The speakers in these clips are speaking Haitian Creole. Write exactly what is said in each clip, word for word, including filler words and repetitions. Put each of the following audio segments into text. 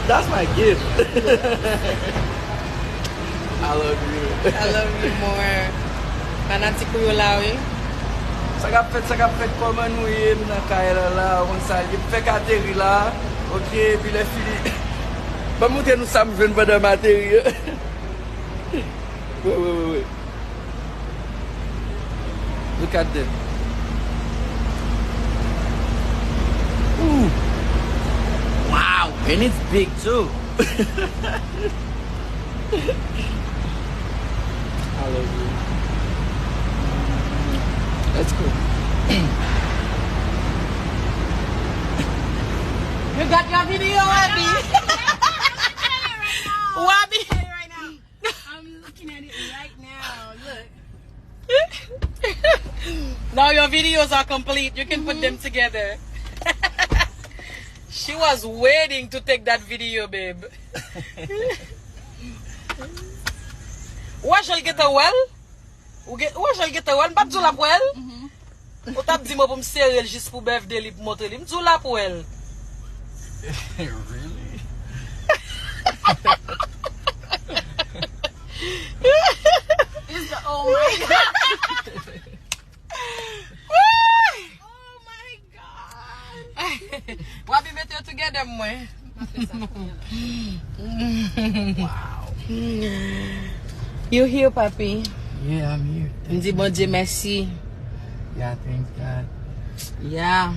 That's my gift. I love you. I love you more. Fanatik ou yo la, wi. Sa k ap fèt, sa k ap fèt, kòman nou ye? M nan kay la, la, ou konn sa l ye. M fèk ateri la, ok, epi lè fini, ban m montre nou sa m jwenn pandan m ateri. Wi, wi, wi, wi. Look at them. Ooh. Wow, and it's big too. I love you. Let's go. You got your video, Abby. Wabi. I'm looking at it right now. Look. Now your videos are complete. You can put them together. She was waiting to take that video, babe. Ou wè jan l gentan wè l? Ou gen- ou wè jan l gentan wè l? M pa t di w l ap wè l? Ou t ap di mwen pou m sere l jis pou birthday li, pou montre li. M di w l ap wè l. Really? It's the, oh my God. Oh my God. Wabi, mete yo together mwen. Wow. You here, papi? Yeah, I'm here. M di Bondye mèsi. Yeah, thank God. Yeah.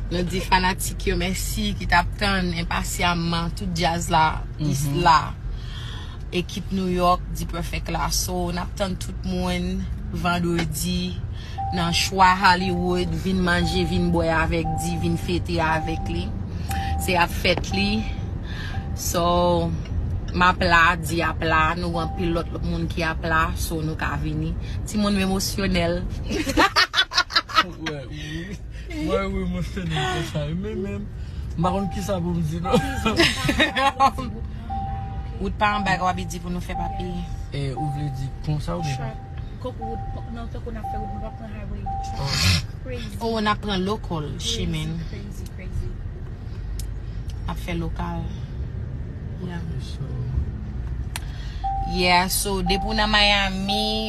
Nou di fanatik yo mèsi ki t ap tann enpasyamman tout djaz la, is la. Ekip New York, The Perfect Lasso, n ap tann tout moun vandredi nan Chwa Hollywood, vin manje, vin bwè avèk Di, vin fete avèk li. Se ap fèt li. So, m ap la, Di ap la, nou gen anpil lòt, lòt moun ki ap la, so nou ka vini. Timoun, m emosyonèl. Wè, wi. Mwen, wi, mwen fè nèg konsa, wi, men, men, m pa konn kisa pou m di, non. Wood pa anba, Wabi di pou nou fè papi. E, ou vle di konsa oubyen konsa? Trap. Kòk wood, kòk, non, tankou n ap fè wood, nou pa pran highway. Trap. Crazy. Oh, n ap pran local chemen. Crazy, crazy, crazy. N ap fè lokal. Yeah. Ok, so. Yeah, so, depi w nan Miami,